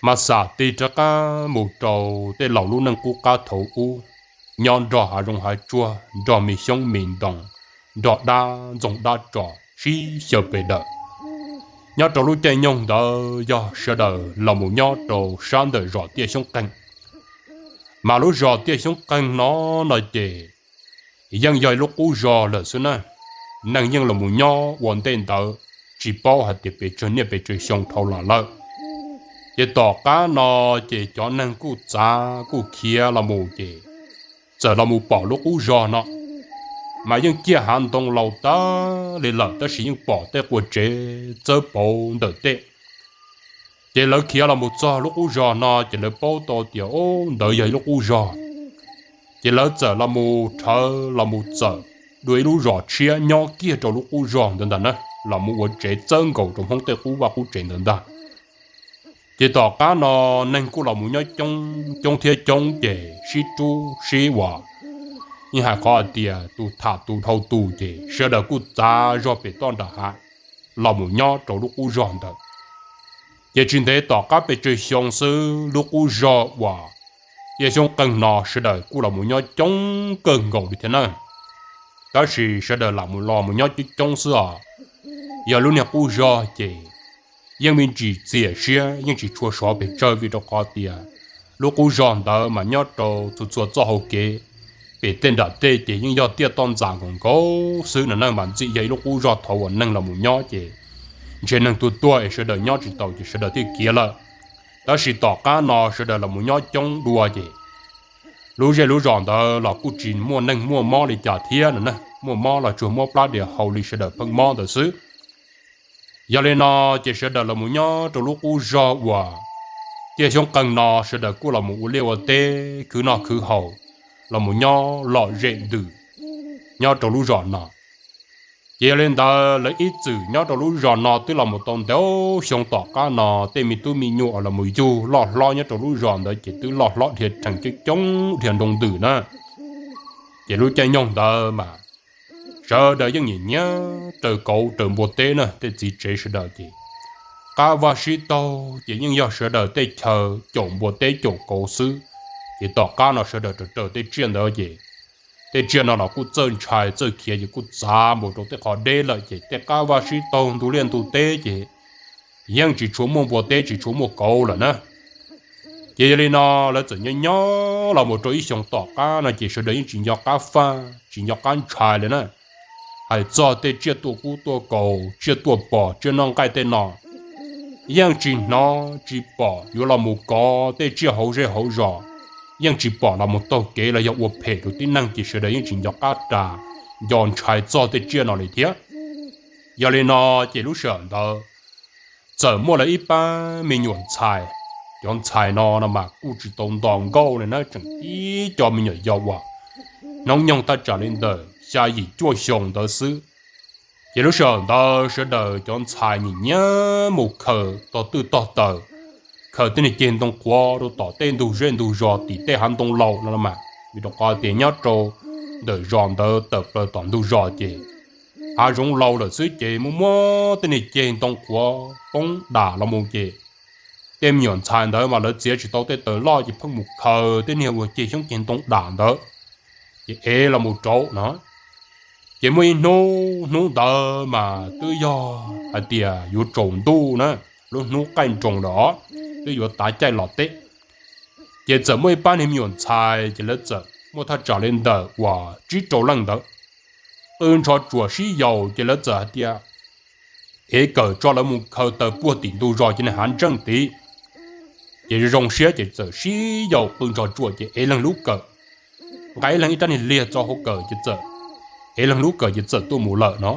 Mas xam tig rov qab mus rau tej laus lub neej qub qab thaum ub, nyob nrog hav zoov hav tsuag, nrog me xyoob me ntoos, nrog dab ntxoog dab tsos sib xyaw pes daws. Nyob rau lub caij nyoog ntawd yog sawv daws los mus nyob rau sab ntawm zos Tiaj Xyoob Qeeg. Mas lub zos Tiaj Xyoob Qeeg no no ces yeej yog ib lub qub zos lawm xwb na. Neeg yeej los mus nyob ua ntej ntawd, tsis paub hais tias pes tsawg niaj pes tsawg xyoo dhau los lawm. Ces tom qab no ces cov neeg kuj txav kuj khiav los mus ces txawm los mus pom lub qub zos no, mas yeej ciaj hav ntoo laus tas li lawm tab sis yeej pom tej qua tsev txawb pauv ntawm tej. Ces lawv khiav los mus txog lub qub zos no ces lawv paub tau tias ub ntawd yog ib lub qub zos. Ces lawv txawm los mus rhawv los mus txawm dua ib lub zos tshiab nyob kiag rau lub qub zos ntawd ntag na, los mus ua tsev txawb nkaus rau Hmoob tej qub vaj qub tsev ntawd ntag. Ces tom qab no neeg kuj los mus nyob coob coob thiab coob ces sib rub sib uas, yeej hais qhov hais tias tus tham tus dhau tus ces sawv daws kuj txav zog pem toj nram hav los mus nyob rau lub qub zos ntawd. Ces tsis ntev tom qab pes tsawg xyoo xwb lub qub zos uas Tiaj Xyoob Qeeg no sawv daws kuj los mus nyob coob kawg nkaus li thiab na. Tab sis sawv daws lam mus los mus nyob coob coob xwb os. Yog lub niag qub zos ces yeej me ntsis txias siab yeej tsis tshua sov pes tsawg vim rau qhov tias lub qub zos ntawd mas nyob rau txhua txhua txoj hauv kev, pem tej nram tej ces yeej yog tiaj toj ntxas nkaus nkaus xwb no na, mas ntxim yog ib lub qub zos thaum uas neeg los mus nyob ces ntshe neeg tuag tuag es sawv daws nyob tsis taus ces sawv daws thiaj khiav lawm. Tab sis tom qab no sawv daws los mus nyob coob dua ces lub zej lub zos ntawd los kuj tsis muaj neeg muaj mob li cas thiab no na, muaj mob los tsuas mob plab dias hau li sawv daws pheej mob ntawd xwb. Yog li no ces sawv daws los mus nyob rau lub qub zos uas Tiaj Xyoob Qeeg no sawv daws kuj los mus ua liaj ua teb khwv noj khwv haus, los mus nyob lom zem ntws nyob rau lub zos no. Ces yog li ntawd lawv ib txwm nyob rau lub zos no twb los mus tau ntau xyoo tom qab no tej me tub me nyuam los mus yug loj hlob nyob rau lub zos ntawd ces twb loj hlob dhia rhees coob coob dhia nroo ntws na. Ces lub caij nyoog ntawd mas sawv daws yeej nyiam nyiam raws kauv raws npua teb na, tej txiv tsev sawv daws ces qab vaj sib taug ces yeej yog sawv daws tej chaw caum npua teb caum kauv xwb. Ces tom qab no sawv daws raws raws tej tsiaj ntawd ces tej tsiaj no los kuj txawj ntshai txawj khiav ces kuj txav mus rau tej qhov deb lawm ces tej qab vaj sib taug ntug liaj ntug teb ces yeej tsis tshua muaj npua teb tsis tshua muaj kauv lawm na. Ces yog li no lawv txawm nyob nyob los mus rau ib xyoo tom qab no ces sawv daws yeej tsis nco qab faj tsis nco qab ntshai li na. Hais txog tej tsiaj tuaj kub tuaj kaus tsiaj tuaj pom tsiaj noj nqaij tej no yeej tsis hnov tsis pom yuav los mus kov tej tsiaj hauv zej hauv zos, yeej tsis pom los mus taug kev los yog ua phem rau tib neeg ces sawv daws yeej tsis nco qab ras nco ntshai txog tej tsiaj no li thiab. Yog li no ces lub sij hawm ntawd txawm muaj lawv ib pab me nyuam ntxhais, cov ntxhais no no mas kuj tsis tau nto nkauj li na tseem tib co me nyuam yaus uas hnub nyoog thaj tsam li ntawm xya yim cuaj xyoo ntawd xwb. Ces lub sij hawm ntawd sawv daws cov ntxhais nyiam nyiam mus khaws tog twj tog taws, khaws tej niag ceg ntoo qhuav rau tom tej ntug zej ntug zos tim tej hav ntoo laus no los mas, vim rau qhov tias nyob rau ntawm zos ntawd tawm plaws tom ntug zos ces hav zoov laus lawm xwb ces muaj muab tej niag ceg ntoo qhuav poob dam los mus ces tej me nyuam ntxhais ntawd mas lawv txiav tsis tau tej taws loj ces pheej mus khaws tej niag uas ceg xyoob ceg ntoo dam ntawd ces ev los mus rauv no. Ces muaj ib hnub, hnub ntawd mas twb yog hais tias yuav tsaus ntuj na, lub hnub qaij nroos lawm os, twb yuav tav caij los teb. Ces txawm muaj ib pab niag me nyuam ntxhais ces lawv txawm muaj thaj tsam li ntawm uas tsib rau leej ntawd qw nrho tsuam sib yaus ces lawv txawm hais tias ev kawm tso lawv mus khaws taws puag tim ntug zos ces niag hav ntseej tid. Ces zoo siab ces txawm sib yaus qw nrho tsuam ces ev leeg lub kawm, nqa ib leeg ib rab niag liag tso hauv kawm ces txawm ev leeg lub kawm ces txawm tuaj mus lawm no.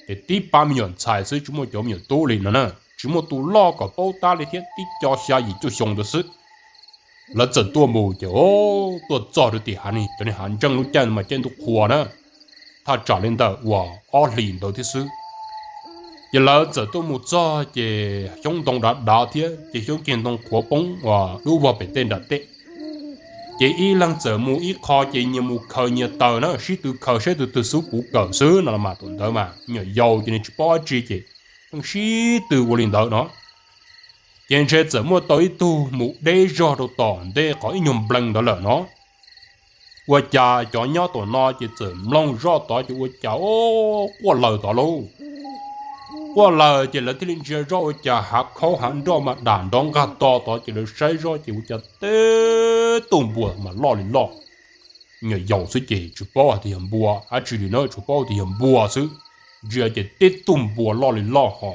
Ces tib pab me nyuam ntxhais xwb tsis muaj cov me nyuam tub li no na, tsis muaj tus loj kom paub tab li thiab tib co xya yim cuaj xyoo ntawd xwb. Lawv txawm tuaj mus ces tuaj txog rau tim hav ni cov niag hav ntseej lub caij mas caij ntuj qhua na, thaj tsam li ntawm uas ob hlis ntawd thiab xwb. Ces lawv txawm tuaj mus txog ces xyoob ntoo dav dav thiab ces xyoob ceg ntoo qhuav poob uas dub vog pem tej nram tej. Ces ib leeg txawm mus ib qho ces nyias mus khaws nyias taws na, sib tw khaws saib tus twg xub puv kawm xwb no los mas. Thaum ntawd mas me nyuam yaus ces nws tsis paub dab tsi ces pheej sib tw ua li ntawd no. Ces ntshe txawm muaj tau ib tug mus deb zog rau tom ntej qhov ib nyuag nplees ntawd lawm no. Ua cas cov nyob tom no ces txawm mloog zoj tod ces ua cas quaj laws tod lauj. Quaj laws ces lawv thiaj li ntsia zoj ua cas hav khaub hav nroj mas dam nrov nqag to tod ces lawv saib zoj ces ua cas tib tug npua mas loj li loj. Nyuam yaus xwb ces tsis paub hais tias yog npua dab tsi li na, tsuas paub tias yog npua xwb. Ntsia ces tib tug npua loj li loj ho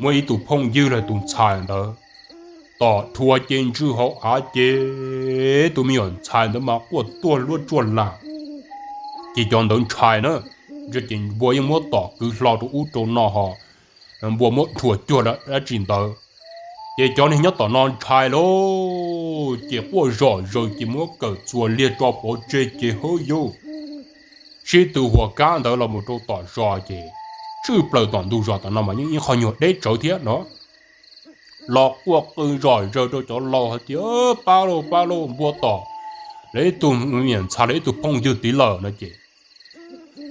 muab ib tug phooj ywg los tus ntxhais ntawd tom rhuav ces ntswj hauv av ces tus me nyuam ntxhais ntawd mas quaj tuag luab tsuag lam. Ces cov ntawd ntshai na, ntsia ces npua yeej muab tom kwv hlo rau ub rau no ho npua muab rhuav cuag dab tsi ntawd. Ces cov niag nyob tom no ntshai lauj, ces quaj zom zaws ces muab kawm txuas liag tso pov tseg ces hwb yus sib tw huas kab ntawd los mus rau tom zos ces tswj plaws tom ntug zos tom no mas yeej ib qho nyuag deb tsawv thiab no. Los quaj qw zom zaws rau cov laus hais tias, Pab lauj, pab lauj, npua tom lawv ib tug me nyuam ntxhais lawv ib tug phooj ywg tid lawm no ces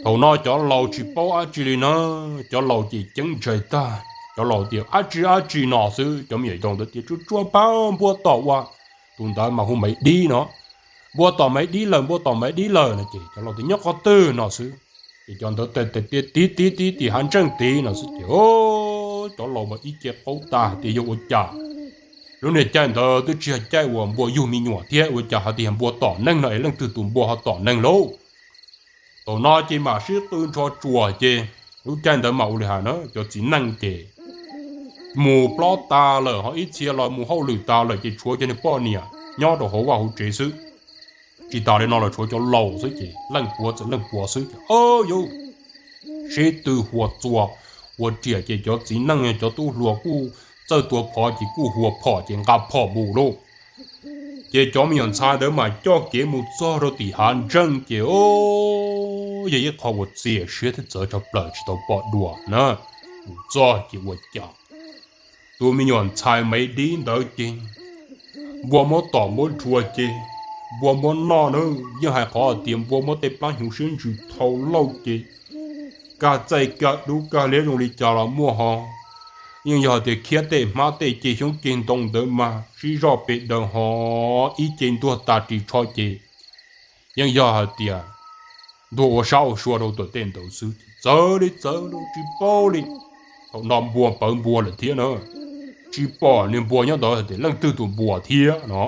thaum no cov laus tsis paub dab tsi li na, cov laus ces ceeb ntshai tag, cov laus tias, Dab tsi dab tsi no xwb. Cov me nyuam yaus ntawd tias, Tsuas tsuas pab, npua tom ua, tus ntawd mas hu Maiv Dib no, npua tom Maiv Dib lawm, npua tom Maiv Dib lawm no ces cov laus tias, Nyob qhov twg no xwb. Ces cov ntawd tias, Tiv tiv tiv tim hav ntseej tid no xwb ces cov laus mas ib ce qaug tas hais tias yog ua cas lub niag caij ntawd twb tsis yog caij uas npua yug me nyuam thiab, ua cas hais tias yog npua tom neeg no es leej twg tus npua ho tom neeg lauj. Thaum no ces mam sib qw nrho tsuas ces lub caij ntawd mas ua li hais na cov txiv neej ces mus plob tas lawm ho ib txhia los mus hauj lwm tas lawm ces tshuav cov niag poj niam nyob rau hauv vaj hauv tsev xwb. Tsis tas li no los tshuav cov laus xwb ces leej puav txawm leej puav xwb ces o yus sib tw huas txuas ua riam ces cov txiv neej cov tub hluas kuj txawj tua phom ces kuj huas phom ces nqa phom mus lauj. Ces cov me nyuam ntxhais ntawd mas coj kev mus txog rau tim hav ntseej ces o yog ib qho uas txias siab thiab txawv tshaj plaws tsis tau pom dua na. Mus txog ces ua cas tus me nyuam ntxhais Maiv Dib ntawd ces npua muab tom muab rhuav ces npua muab noj na, yeej hais qhov hais tias npua muab tej plab hnyuv siab ntsws thau lauj ces kag txaij kag dub kag liab zoo li cas los muaj ho. Yeej yog hais tias khiab tej hmab tej ceg xyoob ceg ntoo ntawd mas sib zoj pes daws ho ib ce ntuag tas ris tsho ces yeej yog hais tias ntuag ua sab ua sua rau tom tej ntawd xwb ces txawv li txawv li tsis paub li. Thaum no npua pawv npua lawm thiab na, tsis pom niag npua nyob ntawd hais tias leej twg tus npua thiab no.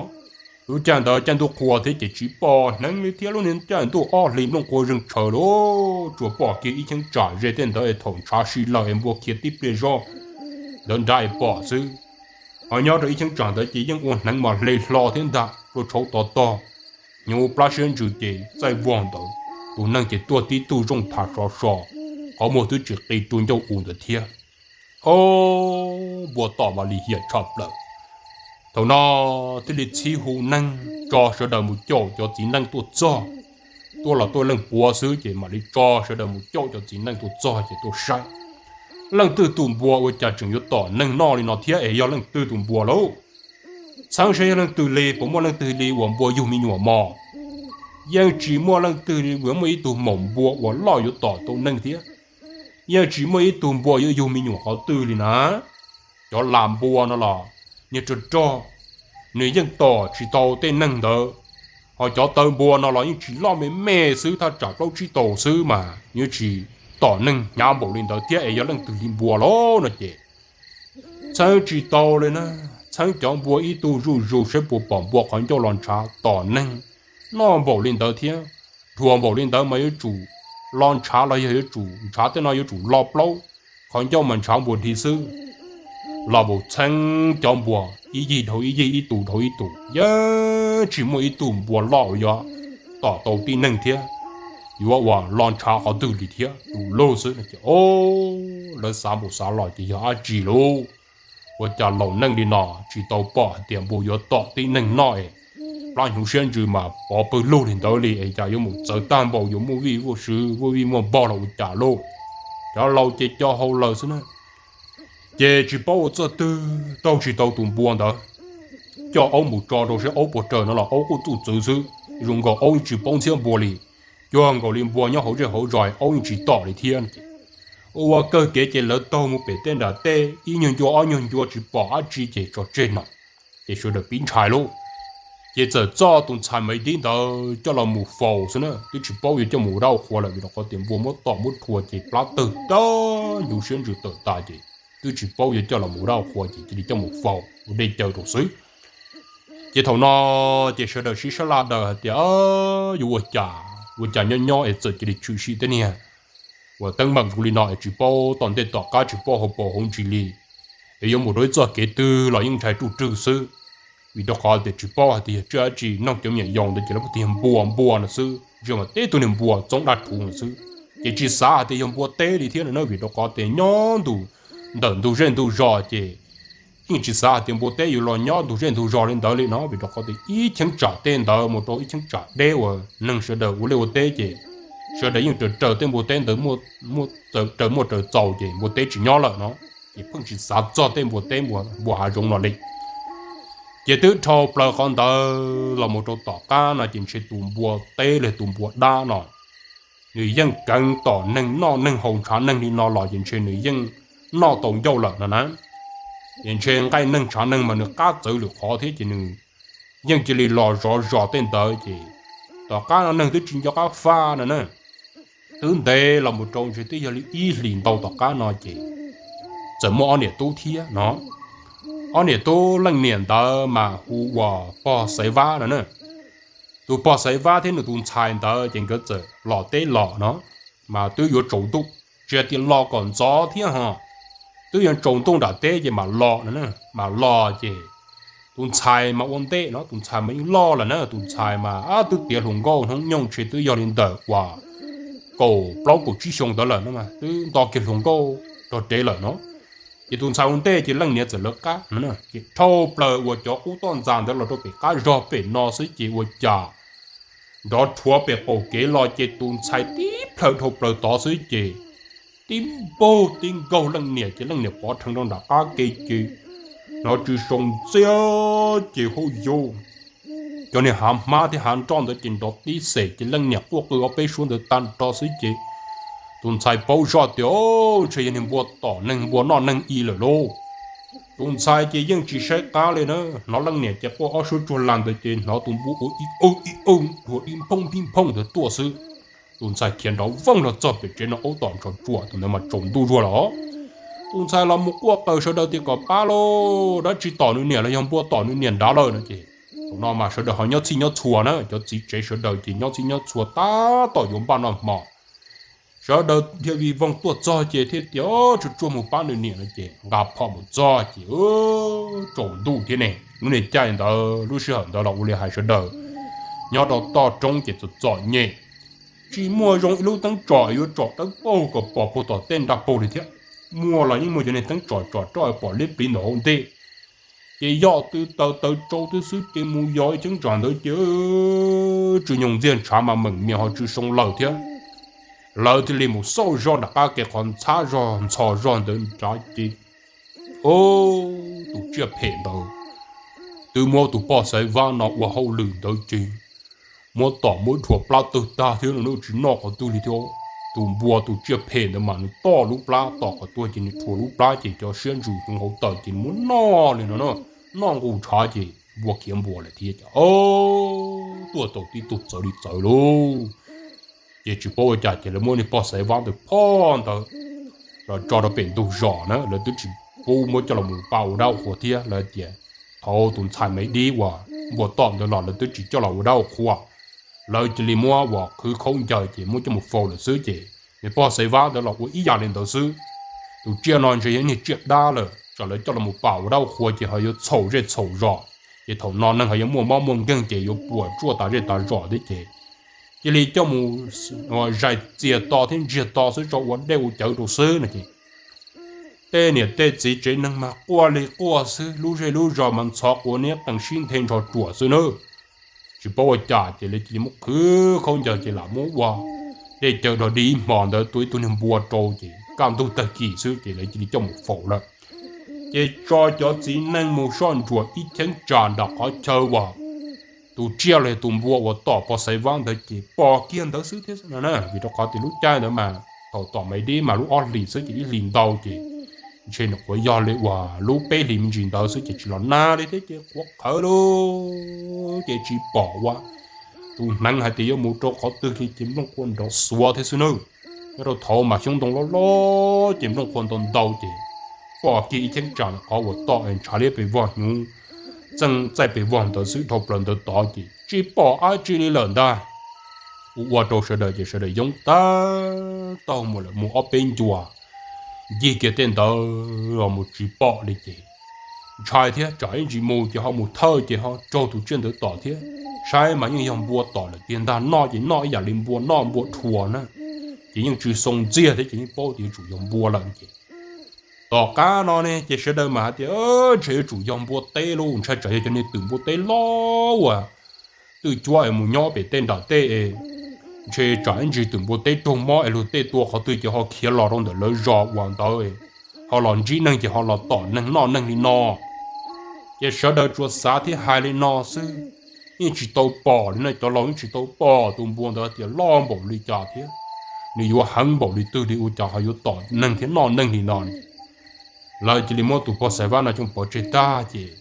Lub caij ntawd caij ntuj qhua thiab ces tsis pom hneev li thiab, lub niag caij ntuj ob hlis nplooj qhuav zeeg tshaws lauj, tsuas pom kiag ib cheeb tsam ze tej ntawd es thaum ntshav si lawm es npua khiav tib pliag zoj ntawd nrad es pom xwb. Ho nyob rau ib cheeb tsam ntawd ces yeej ua hneev mas hle hlo thiab ntag, rua tshauv tov tog, hnyuv plab siab ntsws ces txaij vog ntawd, tus neeg ces tuaj tib tug zooj thav sov so, qhov muag twb tsis qi rua ncauj u ntawd thiab. O, npua tom mas lim hiam tshaj plaws. Thaum no thiaj li txhib hu neeg tso sawv daws mus caum cov txiv neej tuaj txog. Tuaj los tuaj leej puav xwb ces mam li tso sawv daws mus caum cov txiv neej tuaj txog ces tuaj saib leej twg tus npua ua cas tseem yuav tom neeg noj li no thiab es yog leej twg tus npua lauj. Txheeb saib yog leej twg li, puas muaj leej twg li uas npua yug me nyuam mog? Yeej tsis muaj leej twg li uas muaj ib tug maum npua uas loj yuav tom tau neeg thiab. Yeej tsis muaj ib tug npua yuav yug me nyuam qhov twg li na. Cov lam npua no los niag rog rog, nws yeej tom tsis tau tej neeg ntawd. Ho cov taw npua no los yeej tsis loj me me xwb, thaj tsam plaub tsib tau xwb mas yuav tsis tom neeg hnyav npaum li ntawd thiab es yog leej twg li npua lauj no ces txheeb tsis tau li na. Txheeb cov npua ib tug zuj zus saib puas pom npua qhov ncauj los ntshav tom neeg noj npaum li ntawd thiab. Dhuas npaum li ntawd mas yuav tsum los ntshav los yog yuav tsum ntshav tej no yuav tsum lo plaub, qhov ncauj mas ntshav npua hli xwb. Los mus txheeb cov npua ib yig dhau ib yig, ib tus dhau ib tus, yeej tsis muaj ib tug npua loj uas yuav tom tau tib neeg thiab yuav ua los ntshav qhov twg li thiab, tus lug xwb no ces o, lawv xav npaum xav los ces yog dab tsi lauj? Ua cas laus neej li no tsis tau pom hais tias npua yuav tom tib neeg noj es plab hnyuv siab ntsws mas pov pawg lug li ntawd li es cas yuav mus txawv tag npaum yuav muaj vij muaj sw, muaj vij muaj npog los ua cas lauj? Cov laus ces co hau lawm xwb na. Ces tsis paub ua txoj twg taug tsis tau tus npua ntawd, coj aub mus tso rau saib aub puas raws no los aub kuj txuj txwv xwb, zoo nkaus aub yeej tsis paub ntxhiab npua li. Cuag nkaus li npua nyob hauv zej hauv zos aub yeej tsis tom li thiab. Ua kawg kev ces lawv taug mus pem tej nram tej ib nyuag ncua ob nyuag ncua tsis pom dab tsi ces tso tseg no, ces sawv daws pib ntshai lauj. Ces txawm txoj tus ntxhais Maiv Dib ntawd coj los mus faus xwb na, twb tsis paub yuav coj mus ua dab ua qhua lawm vim rau qhov tias npua muab tom muab rhuav ces plab tawg tag, ncu siab ntsws tawm tas ces twb tsis paub yuav coj los mus ua dab ua qhua ces cia li coj mus faus ua dej cawv rau xwb. Ces thaum no ces sawv daws sib sab laj daws hais tias yuav ua cas, ua cas nyob nyob es txawm cia li tshwm sim tej niag uas teeb meem zoo li no es tsis paub tom ntej tom qab tsis paub hauv paus hauv ntsis li, es yuav mus rau ib txoj kev twg los yeej ntshai ruj rwg xwb. Vim rau qhov tias tsis paub hais tias yog tsiaj dab tsi, nug cov me nyuam yaus ntawd ces lawv tias yog npua npua no xwb, ntsia mas tib tug niag npua txob daj rhuv no xwb, ces tsis xav hais tias yog npua teb li thiab no na, vim rau qhov tias nyob ntu ntawm ntug zej ntug zos ces yeej tsis xav hais tias npua teb yuav los nyob ntug zej ntug zos li ntawd li no, vim rau qhov tias ib cheeb tsam tej ntawd mus rau ib cheeb tsam deb uas neeg sawv daws ua liaj ua teb ces sawv daws yeej raws raws tej npua teb ntawd, raws muaj raws txaus ces npua teb tsis nyob lawm no, ces pheej tsis xav txog tej npua teb npua hav zoov no li. Ces twb dhau plaws qhov ntawd los mus rau tom qab no ces ntshe tus npua teb los tus npua dab no nws yeej kheev tom neeg noj neeg haus ntshav neeg li no los ces ntshe nws yeej noj tau ncauj lawm no na. Ces ntshe nqaij neeg ntshav neeg mas nws qab txawv lwm qhov thiab ces nws yeej cia li los zov zos tej ntawd ces tom qab no neeg twb tsis nco qab faj no na. Twb ntev los mus rau ntshe twb yog li ib hlis ntau tom qab no ces txawm muaj ob niam tub thiab no. Ob niam tub leej niam ntawd mas hu ua pog Xaiv Vab no na. Tus pog Xaiv Vab thiab nws tus ntxhais ntawd ces nkawd txawm los teb los no, mas twb yuav tsaus ntuj, tsis hais tias los kom ntxov thiab ho, twb yuav tsaus ntuj nram teb ces mam los no, mam los ces tus ntxhais mas ua ntej no, tus ntxhais mas yeej loj lawm na, tus ntxhais mas twb tiav hluas nkauj hnub nyoog ntshe twb yog li ntawm uas kaum plaub kaum tsib xyoo ntawd lawm no, twb nto kiag hluas nkauj rog rev lawm no. Ces tus ntxhais ua ntej ces leej niam txawm lawv qab no, ces dhau plaws uas cov qub toj ntxas ntawd los rau pem qab zog pem no xwb ces ua cas nrov rhuav pem qaum kev los ces tus ntxhais tib plhaw dhau plaws tod xwb ces tib npaug tib nkaug leej niam ces leej niam pov rhees rau nram qab ke ces hnov tsw soo ntxiab ces hauj yus, cov niag hav hmab thiab hav nroj ntawd ces nrov tib xem ces leej niam quaj qw ob peb suab ntawd tag nrho xwb ces tus ntxhais paub zoj tias ntshe yog niag npua tom neeg npua noj neeg i lawm lauj. Tus ntxhais ces yeej tsis saib qab li na, hnov leej niam ces quaj ob suab tsuag lag ntawd ces hnov tus npua ua ib ub ib ub dhuav ib phooj pib phooj ntawd tuaj xwb. Tus ntxhais khiav nrov vooj los txog pem tsev no ub tom ntsho tsuam tus ntawd mas tsaus ntuj zuag lawm. Tus ntxhais los mus quaj qw sawv daws tias kom pab lauj, dab tsi tom nws niam los yog npua tom nws niam nrad lawm no ces thaum no mas sawv daws ho nyob txhij nyob txhua na, cov txiv tsev sawv daws ces nyob txhij nyob txhua tab tom yuav npaj noj hmo. Sawv daws dhia vij voog tuaj txog ces thiaj tias tsuag tsuag mus pab nws niam no ces nqa phom mus txog ces tsaus ntuj thiab ne. Lub niag caij ntawd lub sij hawm ntawd los ua li hais sawv daws nyob rau toj roob ces txom txom nyem, tsis muaj zoo ib lub teeb tsom yuav tsom dawb paug kom pom puag tom tej nra paug li thiab. Muaj los yeej muaj cov niag teeb tsom tsom roj pom liab pliv ntawm hauv ntej. Ces yog tw taws taws tsau twb xwb ces mus yos ib cheeb tsam ntawd ces tsw nyoog ntxiag ntshav mas meem mias ho tsw soo lawm thiab. Lawv thiaj li mus xauj zog nram qab kev qhov ntxhab zog ntxhos zog ntawd nrad ces tus tsiaj phem ntawd twb muab tus poj Xaiv Vab no ua hauj lwm ntawd ces muab tom muab rhuav plab tawg tag thiab no, tsis noj qhov twg li thiab. Tus npua tus tsiaj phem ntawd mas nws tom lub plab tom qhov tuag ces nws rhuav lub plab ces cov siab ntsws hnyuv hauv taws ces muab noj li no, noj nqus ntshav ces npua khiav npua lawm thiab ces tuaj tau tib tug txawv li txawv lauj. Ces tsis paub ua cas ces lawv muab niag poj Xaiv Vab ntawd phoj ntawd los tso rau pem ntug zos na, lawv twb tsis pub muab coj los mus pab ua dab ua qhua thiab. Lawv tias thaum tus ntxhais Maiv Dib uas npua tom ntawd los lawv twb tsis coj los ua dab ua qhua, lawv cia li muab uas qhwv khaub ncaws ces muab coj mus faus lawm xwb ces niag poj Xaiv Vab ntawd los ua ib yam li ntawd xwb. Tus tsiaj no ntshe yog niag tsiaj dab lawm, tsam lawv coj los mus pab ua dab ua qhua ces ho yuav txhaum zej txhaum zos, ces thaum no neeg ho yuav muaj mob muaj nkeeg ces yuav puas tsuaj tas zej tas zos thiab ces cia li coj mus zais txias to thiab ntsiag to xwb tso ua dej ua cawv rau xwb no ces tej niam tej txiv tsev neeg mas quaj li quaj xwb, lub zej lub zos mas ntxhov quav niab qees sib nthe ntsho tsuam xwb na. Tsis paub ua cas ces lawv cia li muab qhwv khaub ncaws ces lam muab ua dej cawv rog dig ib hmos ntawd tua ib tug niag npua rau ces kaj ntug tag kis xwb ces lawv cia li coj mus faus lawm. Ces tso cov txiv neej mus soj ntsuam ib cheeb tsam nram qhov chaw uas tus tsiaj los yog tus npua uas tom poj Xaiv Vab ntawd ces pom kiag ntawd xwb thiab no na, vim rau qhov tias lub caij ntawd mas thaum tom Maiv Dib mas lub ob hlis xwb ces ib hlis ntau ces ntshe nyuam qhuav yog li uas lub peb hlis me ntsis ntawd xwb ces tsis los nag li thiab ces qhuav qhawv lawm ces tsis pom ua tus hneev hais tias yuav mus rau qhov twg li ces nplooj qhuav nrov xuav thiab xwb nawb. Nyob rau thaum mas xyoob ntoo loj loj ces nplooj qhuav ntau ntau ces pom kiag ib cheeb tsam qhov uas tom ntshav liab pes vog hnyuv txeej txaij pes vog ntawd xwb dhau plaws ntawd tod ces tsis pom dab tsi li lawm ntag. Ua ua rau sawv daws ces sawv daws yoob tag taug mus lawm mus ob peb ncua ncig kiag tej ntawd los mus tsis pom li ces ntshai thiab tsam ib ntsis mus ces ho mus thawj ces ho raug tus tsiaj ntawd tom thiab. Saib mas yeej yog npua tom lawm tiag ntag, noj ces noj ib yam li npua, noj npua dhuas na, ces yeej tsw xoo ntxiag thiab ces yeej paub tias yuav tsum yog npua lawm ces tom qab no ne ces sawv daws mas hais tias ntshe yuav tsum yog npua teb lauj, ntshai tsam yog cov niag twm npua teb loj uas twj cuab es mus nyob pem tej nram tej es ntshe tsam ib ntsis twm npua teb raug mob es luag tej tua qhov twg ces ho khiav los rau ntawm lawv zos uas ntawd ho los ntsib neeg ces ho los tom neeg noj neeg li no. Ces sawv daws tsuas xav thiab hais li no xwb, yeej tsis tau pom li no, cov laus yeej tsis tau pom tus npua ntawd tias loj npaum li cas thiab nws yuav heev npaum li twg li ua cas ho yuav tom neeg thiab noj neeg li no. Lawv cia li muab tus pog Xaiv Vaj no coj pov tseg tag ces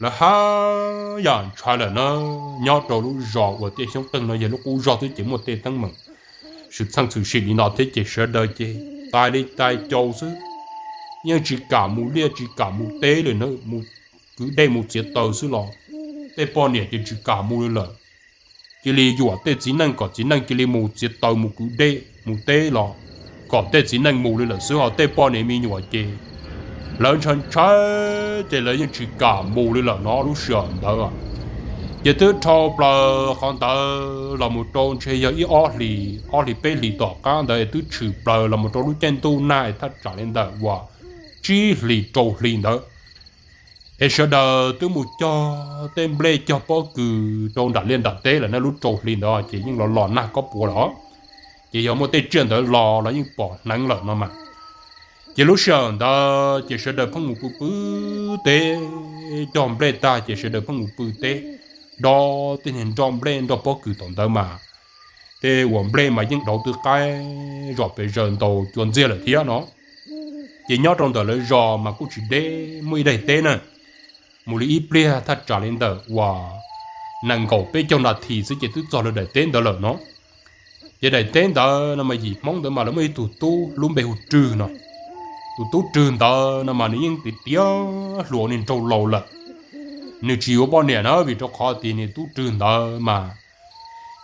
lawv haj yam ntshai lawm na. Nyob rau lub zos uas Tiaj Xyoob Qeeg no yog lub qub zog twb ces muaj tej teeb meem xwm txheej txwm sim li no thiab ces sawv daws ces tais li tais caus xwb, yeej tsis kam mus liaj tsis kam mus teb li na, mus kwv dej mus txiav taws xwb los tej poj niam ces tsis kam mus li lawm. Cia li yuam tej txiv neej kom txiv neej cia li mus txiav taws mus kwv dej mus teb los kom tej txiv neej mus li lawm xwb, ho tej poj niam me nyuam ces lawv ntshai ntshai ces lawv yeej tsis kam mus li lawm no lub sij hawm ntawd. Ces twb dhau plaws qhov ntawd los mus rau ntshe yog ib ob hlis, ob hlis peb hlis tom qab ntawd twb tshwm plaws los mus rau lub caij ntuj nag es thaj tsam li ntawm uas tsib hlis rau hlis ntawd es sawv daws twb mus cog tej nplej cog pob kws rau nram liaj nram teb lawm na, lub rau hli ntawd ces yeej los los nag kob puav lawm os. Ces yog muaj tej tsiaj ntawd los los yeej pom hneev lawm no mas. Ces lub sij hawm ntawd ces sawv daws pheej mus pw pw teb, cog nplej tag ces sawv daws pheej mus pw teb, dob tej niag nroj nplej nroj pob kws tom ntawd mas tej uas nplej mas yeej dauv twb qaib zom pes zaws ntaus cua ntxiag lawm thiab no. Ces nyob rau ntawm lawv zos mas kuj tsis deb, muaj ib daim teb na, mus li ib pliag thaj tsam li ntawm uas nees nkaum peb caug nas this xwb ces twb txog lawv daim teb ntawd lawm no. Ces daim teb ntawd no mas yim Hmoob ntawd mas lawv muaj ib tug tub lub npe hu Rwg no. Tus tub Rwg ntawd no mas nws yeej tiav tiav hluas, niag nraug laus lawm. Nws tsis yuav poj niam na, vim rau qhov tias niag tub Rwg ntawd mas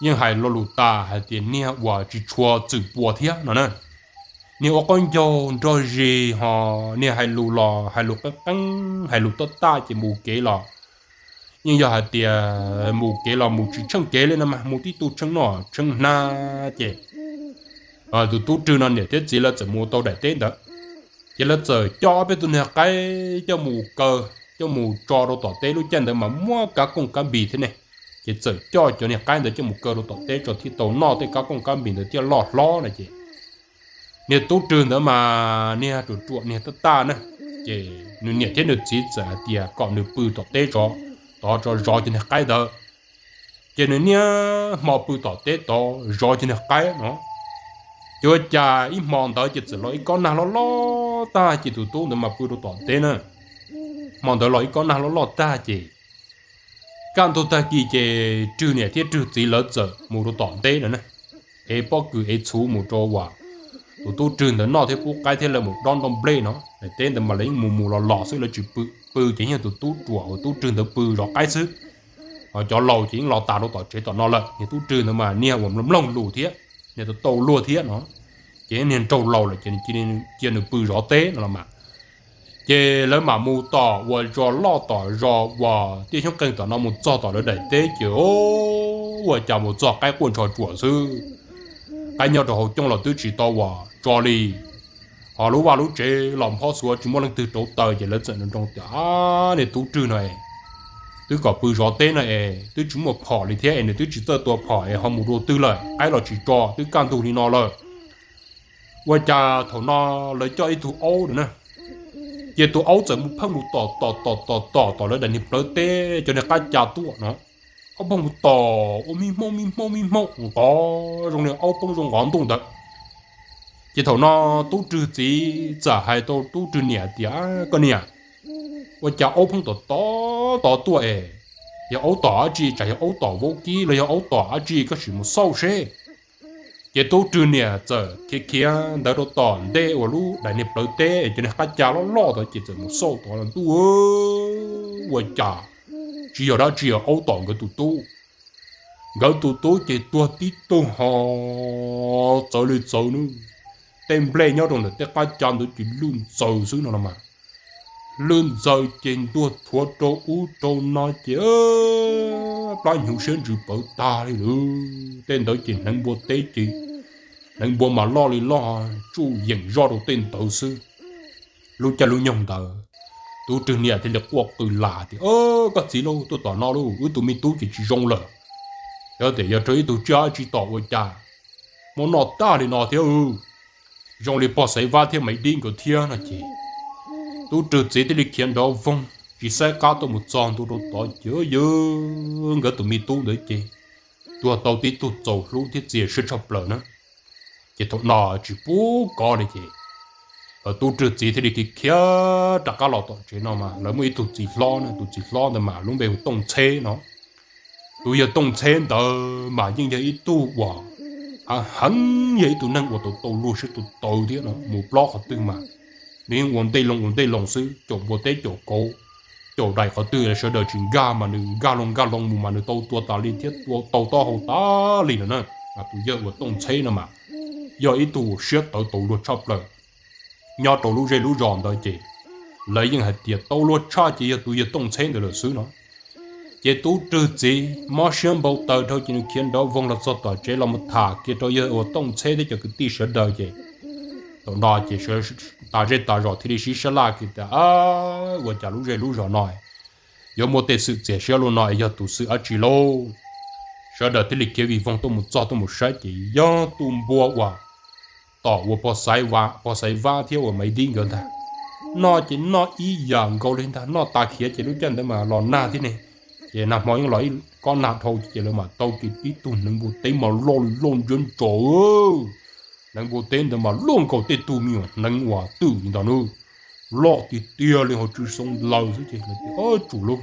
yeej hais lo lus tas hais tias niag uas tsis tshua txwm pua thiab no na. Niag ua qaub ncaug nrog zis ho niag hais lus los hais lus qeeb qeeb, hais lus taj taj ces mus kev los yeej yog hais tias mus kev los mus tsis tsheej kev li no mas mus tib tug tsheej noj tsheej hnav ces tus tub Rwg no niam thiab txiv lawv txawm mus tau daim teb ntawd. Ces lawv txawm coj peb tug niag qaib coj mus kaw, coj mus tso rau tom teb. Lub caij ntawd mas muab kab kooj kab npis thiab ne, ces txawm coj cov niag qaib ntawd coj mus kaw rau tom teb tso thiaj tau noj, tej kab kooj kab npis ntawd thiaj loj hlob no ces niag tub Rwg ntawd mas niag ruam ruam niag taj taj na, ces nws niam thiab nws txiv txawm hais tias kom nws pw tom teb zov, tod tso zov cov niag qaib ntawd. Ces nws niaj hmo pw tom teb tod zov cov niag qaib no. Ces ua cas ib hmo ntawd ces txawm los ib kob nag loj loj tag ces tus tub ntawd mas pw rau tom teb na. Hmo ntawd los ib kob nag loj loj tag ces kaj ntug tag kis ces Rwg niam thiab Rwg txiv lawv txawm mus rau tom teb no na, ev pob kws ev txhuv mus rau uas tus tub Rwg ntawd noj thiab pub qaib thiab lawv mus dob nroj nplej no. Daim teb ntawd mas lawv yeej mus mus los los xwb, lawv tsis pw, pw ces yog tus tub ruam uas tub Rwg ntawd pw zov qaib xwb. Ho cov laus ces yeej los tas rau tom tsev tom no lawm. Niag tub Rwg ntawd mas niag uas mloog lus thiab niag tau tau luag thiab no, ces niag nraug laus lawm ces cia nws pw zov teb no los mas. Ces lawv mam mus tom uas zos loj tom zos uas Tiaj Xyoob Qeeg tom no mus txog tom lawv daim teb ces ua cas mus txog qaib quaj ntsho tsuam xwb. Qaib nyob rau hauv coob los twb tsis tau uas tso li. Ho lub vaj lub tsev los phob xuav tsis muaj leej twg rauv taws ces lawv txawm nroo tias, niag tub Rwg no es twb kom pw zov teb no es twb tsis muaj phom li thiab es nws twb tsis txawj tua phom es ho mus dua twg lawm, qaib los tsis tso twb kaj ntug li no lawm. Ua cas thaum no lawv coj ib tug aub na, ces tus aub txawm mus pheej mus tom tom tom tom tom lawv daim niag plawv teb cov niag qab ca tuaj no. Aub pheej mus tom ua mi hmoob mi hmoob mi hmoob nqov zoo li aub poob zoo nqov ntuj ntawd. Ces thaum no tub rwg txiv txawm hais rau tub rwg niam tias, Koj niam, ua cas aub pheej tom tom tod tuaj es? Yog aub tom dab tsi, tsam yog aub tom vaub kib los yog aub tom dab tsi, koj sim mus xauj seb. Ces tub rwg niam txawm khiav khiav ntawd rau tom ntej uas lub daim niag plawv teb es cov niag qab ca loj loj ntawd ces txawm mus xauj tod los ntuj, ua cas tsis yog dab tsi, yog aub tom nkawd tus tub. Nkawd tus tub ces tuag tib tug ho txawv li txawv nawb. Tej nplej nyob rau ntawm tej qab ca ntawd ces lwj ntxaws xwb no los mas. Lwj ntxaws ces ntuag thuav rau ub rau no ces plab hnyuv siab ntsws pawv tag li lawm. Tej ntawd ces hneev npua teb ces hneev npua mas loj li loj tsuj yeem zoj rau tej ntawd xwb. Lub caij lub nyoog ntawd tub rwg niam thiaj li quaj qw las tias, Koj txiv lauj, tuaj tom no lauj, wb tus me tub ces tsis zoo lawm. Yog tias yog raug ib tug tsiaj dab tsi tom ua cas muab noj tag li no thiab. Zoo li pog Xaiv Vab thiab Maiv Dib nkawd thiab no ces tub rwg txiv thiaj li khiav nrov voog tsis saib qab tuaj mus txog ntua rau tod ces yog nkawd tus me tub ntawd ces tuag tau tib tug txaus hlub thiab txias siab tshaj plaws na. Ces thaum no tsis pub kov li ces tub rwg txiv thiaj li khiav khiav rov qab los tom tsev no mas lawv muaj ib tug txiv hlob na, tus txiv hlob ntawd mas lub npe hu Tooj Ntxheb no. Tus yawg Tooj Ntxheb ntawd mas yeej yog ib tug uas heev, yog ib tug neeg uas tau tau luag siab tau tawv thiab no, mus plob qhov twg mas nws yeej ua ntej loo ua ntej loo xwb, caum npua teb caum kauv, caum dais qhov twg sawv daws tsis nkag mas nws nkag loo nkag loo mus mas nws tau tua tas li thiab tua tau taub hau tas li lawm na. Tus yawg uas Tooj Ntxheb no mas yog ib tug siab tawv tau luag tshaj plaws. Nyob rau lub zej lub zos ntawd ces lawv yeej hais tias tau luag tshaj ces yog tus yawg Tooj Ntxheb ntawd lawm xwb no. Ces tub rwg txiv mob siab npau taws dhau ces nws khiav nrov voog los txog tom tsev los mus tham kiag rau yawg uas Tooj Ntxheb thiab cov kwv tij sawv daws ces thaum no ces tas zej tas zos thiaj li sib sab laj kiag tias, Ua cas lub zej lub zos no yuav muaj tej xwm txias siab luaj no es yog tus xwm dab tsi lauj? Sawv daws thiaj li khiav vij voog tuaj mus txog tuaj mus saib ces yog tus npua uas tom uas pog Xaiv Vab thiab uas Maiv Dib nkawd ntag. Noj ces noj ib yam nkaus li ntag, noj tas khiav ces lub caij ntawd mas los nag thiab ne, ces nag hmo yeej los ib kob nag dhau ces lawv mam tau kiag tib tug hneev npua teb mas loj li loj ntsia ntsos. Hneev npua teb ntawd mas luaj nkaus tej tug me nyuam hneev uas twm li ntawd nawb, loj tiag tiag li ho tsw xoo laws xwb ces lawv tias, Tsum lauj,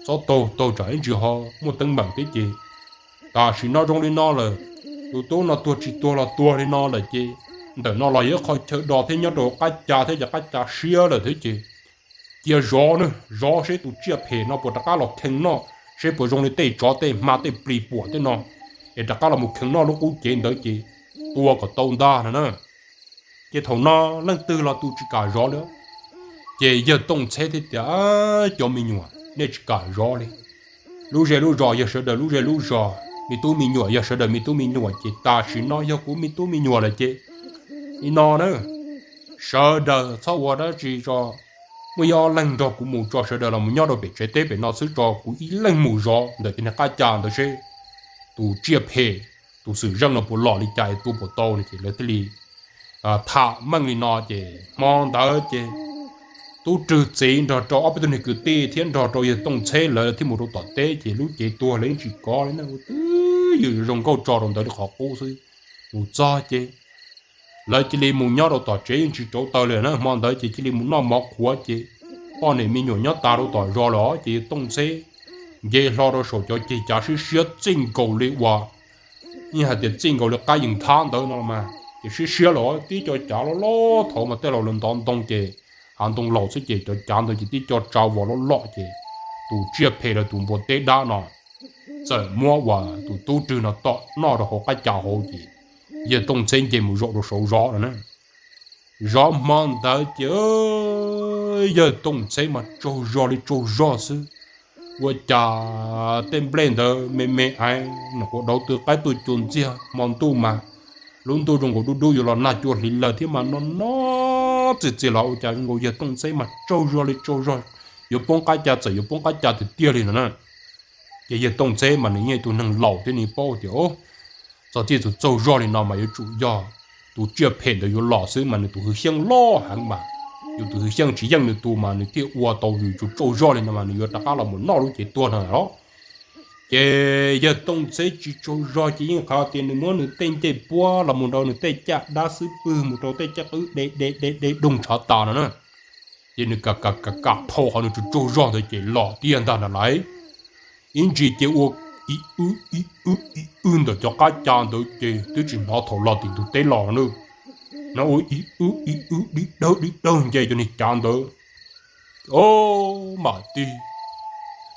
txhob taug, taug tsam ib ntsis ho muaj teeb meem thiab ces tam sim no zoo li no lawm, tus tub no tuag tsis tuag los tuag li no lawm ces ntawm no los yog ib qho chaw do thiab nyob rau qab ca thiab cov qab ca siab lawm thiab ces cia zov na, zov seb tus tsiaj phem no puas rov qab los khee noj, seb puas zoo li tej tsov tej hma tej plis puam tej no, es rov qab los mus khee noj lub qub cev ntawd ces tua kom tau ntag no na. Ces thaum no leej twg los tus tsis kam zov li. Ces yawg Tooj Ntxheb thiaj tias, Cov me nyuam, nej tsis kam zov li. Lub zej lub zos yog sawv daws lub zej lub zos, me tub me nyuam yog sawv daws me tub me nyuam, ces tam sim no yog kuv me tub me nyuam lawm ces li no na, sawv daws txhob ua dab tsi tso, muaj ib ob leeg nrog kuv mus tso, sawv daws los mus nyob rau pem tsev teb pem no xwb tso, kuv ib leeg mus zov ntawm tej niag qab ca ntawd seb tus tsiaj phem, tus xwm zeej no puas los li cas, tua puas tau no. Ces lawv thiaj li tham meej li no ces hmo ntawd ces tub rwg txiv nrog rau ob peb tug niag kwv tij thiab nrog rau yawg Tooj Ntxheb lawv thiaj mus rau tom teb ces lub cev tuag lawv yeej tsis kov li na, ua twb ywm zoo nkauj tso rau ntawd li qhov qub xwb. Mus txog ces lawv cia li mus nyob rau tom tsev yeej tsis rauv taws li na. Hmo ntawd ces cia li mus noj mov qhuav ces poj niam me nyuam nyob tas rau tom zos lawm ces yawg Tooj Ntxheb nce hlo rau saum cov ceg cav siab siab txij nkaus li uas yeej hais tias txij nkaus li qab yees thab ntawd no mas ces siab siab lawm, tib co cav loj loj thaud mas tej laus lawv ntov ntoo ces hav ntoo laus xwb ces cov cav ntawd ces tib co tsav vos loj loj ces tus tsiaj phem los tus npua teb dab no txawm muab uas tus tub rwg no tom noj rau hauv qab ca hauv ces yawg Tooj Ntxheb nce mus zaum rau saud zov no na. Zov hmo ntawd ces yawg Tooj Ntxheb mas tsaug zog li tsaug zog xwb. Ua cas tej nplej ntawd me me ais, nyuam qhuav dauv tw qaib tuaj cua ntxiag, hmo ntuj mas lub ntuj zoo nkaus dub dub yuav los nag cua hliv lawm thiab mas no no txias txias los ua cas zoo nkaus yawg Tooj Ntxheb mas tsaug zog li tsaug zog, yuav poob qab ca txawm yuav poob qab ca tiag tiag li no na. Ces yawg Tooj Ntxheb mas nws yeej tus neeg laus thiab nws paub tias txog txij tus tsaug zog li no mas yuav tsum yog tus tsiaj phem ntawd yuav los xwb mas nws tus hwj xyeej loj heev mas, yus tus hwj xyeej tsis yeej nws tus mas nws thiaj ua tau yus tus tsaug zog li no mas nws yuav rov qab los mus noj lub cev tuag no los. Ces yawg Tooj Ntxheb tsis tsaug zog ces yeej qhov tias nws muab nws tej ncej puab los mus rau nws tej caj dab xub pwg mus rau tej caj qwb de de de de doog tshav tas no na. Ces nws kam kam kam kam dhau qhov nws tsaug tsaug zog ntawd ces los tiag ntag na lais. Ib ntsis ces ua ib wb ib wb ib wb ntawm cov qab ca ntawd ces twb tsis hnov thaum los tim ntug teb los na. No ua ib wb ib wb dib dawg dib dawg nce cov niag cav ntawd. O, mam tig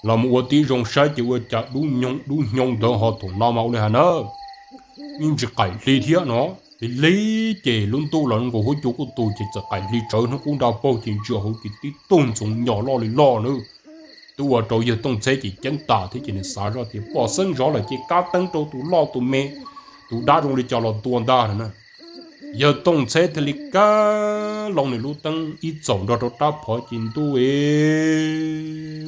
los mus ua tib zoo saib ces ua cas dub nyoog dub nyoog ntawd ho thaum no mas ua li hais na, yeej tsis qaim hli thiab no. Lig lig ces lub ntuj los nqus huab cua kuj tu ces txawm qaim hli tsawv hnub qub nra paug ces ntsia hauv ces tib tug ntxoov nyos loj li loj na. Twb ua rau yawg Tooj Ntxheb ces ceeb tas thiab ces nws xav zoj tias pom xeeb zov lawm ces kab teeb rau tus loj tus me, tus dab zoo li cas los tua ntag no na. Yawg Tooj Ntxheb thiaj li kab loo nws lub teeb ib txaum nrog rau rab phom ces ntuj,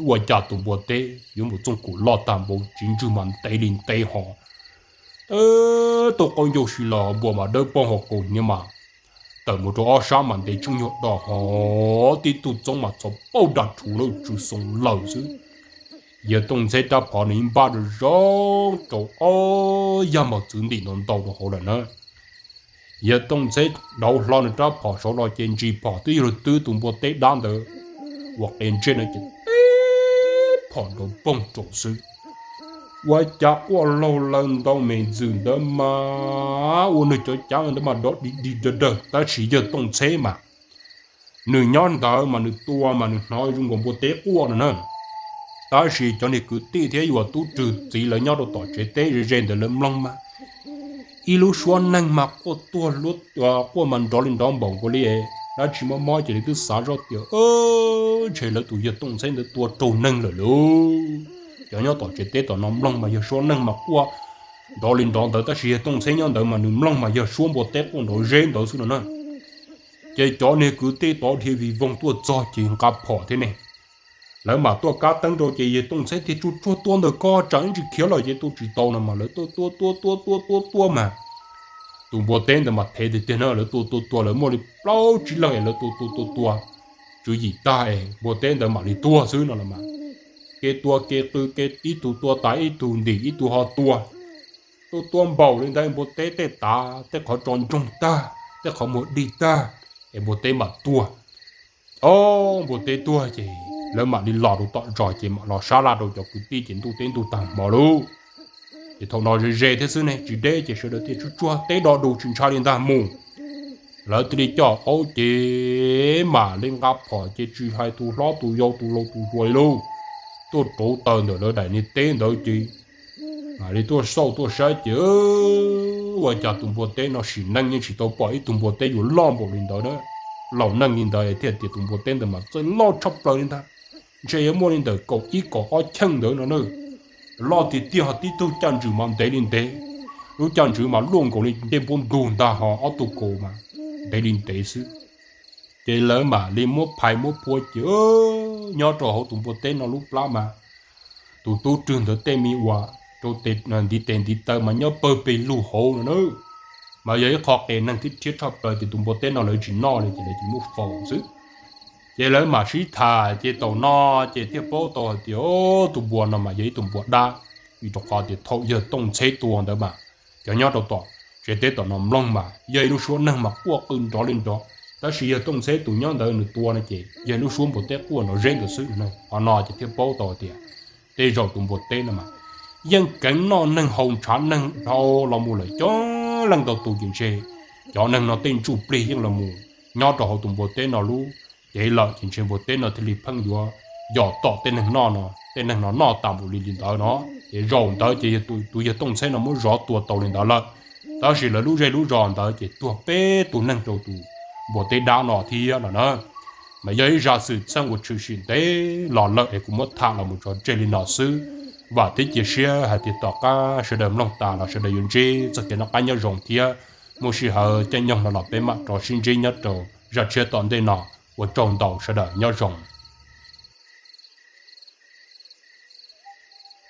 ua cas tus npua teb yuav mus txooj kum loj tag npaum tsis ntswg mas ntev li ntev ho. Tub qaub ncaug si los npua mas dawb paug ho kaus hniav mas tawm mus rau ob sab mas ntev tseeb nyuag do ho, tib tug txoob mas txhov pauj dag rhuv lawm tsw xoo lawm xwb. Yawg Tooj Ntxheb rab phom nws ib npaj rau zoo rau ob yag mos txwv ntim ntau ntau rau hauv lawm na. Yawg Tooj Ntxheb dauv hlo nws rab phom saud los ces ntsis phom twb yog lug twb tus npua teb dab ntawd ua qe ntsej no ces tib phom nrov poog rau xwb. Ua cas quaj laug laws ntau me ntxwm ntawd mas ua nws cov cav ntawd mas nrov dig dig dawg dawg tab sis yawg Tooj Ntxheb mas nws nyob ntawd mas nws tua mas nws hnov zoo nkaus npua teb quaj no na. Tab sis cov niag kwv tij thiab yuav tub rwg txiv lawv nyob rau tom tsev teb ze ze ntawd lawv mloog mas ib lub suab neeg mas quaj tuag, quaj mas nrov li nrov npaum nkaus li dab tsi mob mob ces lawv twb xav zoj tias ntshe lawv tus yawg Tooj Ntxheb ntawd tua raug neeg lawm lauj. Cov nyob tom tsev teb tom no mloog mas yog suab neeg mas quaj nrov li nrov ntawd tab sis yawg Tooj Ntxheb nyob ntawd mas nws mloog mas yog suab npua teb quaj nrov zeb ntawd xwb no na. Ces cov niag kwv tij tod dhia vij voog tuaj txog ces nqa phom thiab ne. Lawv mam tuaj kab teeb rau ces yawg Tooj Ntxheb thiaj tsuj tsuag tua ntawm ko tsam ib ntsis khiav lawm ces tua tsis tau no mas lawv tuaj tua tua tua tua tua tua mas tus npua teb ntawd mas thev tiag tiag na, lawv tua tua tua lawv muaj li plaub tsib leeg es lawv tua tua tua tua tswv yim tag es npua teb ntawd mam li tuag xwb no los mas. Kev tua kev qw kev ib tug tua tas ib tug ntim ib tug ho tua. Tua tua npaum li ntawd npua teb tej tav tej qhov tso ntsoog tag tej qhov muag dig tag es npua teb mam tuag. O, npua teb tuag ces lawv mam li los rau tom zos ces mam los sab laj rau cov kwv tij ces ntuj teb ntug tag hmo lauj. Ces thaum no ze ze thiab xwb ne tsis deb ces sawv daws thiaj tsuj tsuag teb do du tsis ntshai li ntag mus. Lawv thiaj li coj aub ces mam li nqa phom ces tsis hais tus hlob tus yau tus laus tus hluas li lauj, tuaj rauv taws ntawm lawv daim niag teb ntawd ces mam li tuaj xauj tuaj saib ces ua cas tus npua teb no sim neej yeej tsis tau pom ib tug npua teb yuav loj npaum li ntawd na. Laus neej li ntawd thiaj tias tus npua teb ntawd mas txawj loj tshaj plaws li ntag, ntshe yuav muaj li ntawm kaum ib kaum ob cheej ntawd no na. Loj tiag tiag ho tib tug caj ntswg mas ntev li ntev, lub caj ntswg mas luaj nkaus li ncej npua ntug ntag ho ob tug kaus mas ntev li ntev xwb. Ces lawv mam li muab phais muab phua ces nyob rau hauv tus npua teb no lub plab mas tus tub rwg ntawd tej me uas rau ntiv tes ntiv taw mas nyob pawg pes lug hauv no na. Mas yog ib qho qias neeg thiab rhiab tshaj plaws ces tus npua teb no lawv tsis noj li ces lawv tsis muab faus xwb. Ces lawv mam sib tham ces thaum no ces thiaj paub tau hais tias tus npua no mas yog ib tug npua dab, vim rau qhov tias thaum yawg Tooj Ntxheb tua ntawd mas cov nyob rau tom tsev teb tom no mloog mas yog ib lub suab neeg mas quaj qw nrov li nrov, tab sis yawg Tooj Ntxheb tus nyob ntawd nws tua no ces yog ib lub suab npua teb quaj nrov zeb ntawd xwb. Qhov no ces thiaj paub tau tias tej zaum tus npua teb no mas yeej keev noj neeg haus ntshav neeg dhau los mus lawm coob leej ntau tus ces ntshe cov neeg no tej ntsuj plig yeej los mus nyob rau hauv tus npua teb no lub cev lawm ces ntshe npua teb no thiaj li pheej yuav yos tom tej neeg noj no, tej neeg no noj tas npaum li li ntawd no. Ces zaum ntawd ces tus yawg Tooj Ntxheb no muab zov tua tau li ntawd lawm. Tab sis lawv lub zej lub zos ntawd ces tuag peb tus neeg rau tus npua teb dab no thiab no na. Mas yog ib zaj xwm txheej uas tshwm sim ntev los lawm es kuv muab tham los mus tso tseg li no xwb. Vam thiab cia siab hais tias tom qab sawv daws mloog tas los sawv daws yuav ntsib txoj kev noj qab nyob zoo thiab muaj sij hawm caij nyoog no los peb mam rov sib ntsib nyob rau zaj tshiab tom ntej no. Ua tsaug ntau, sawv daws nyob zoo.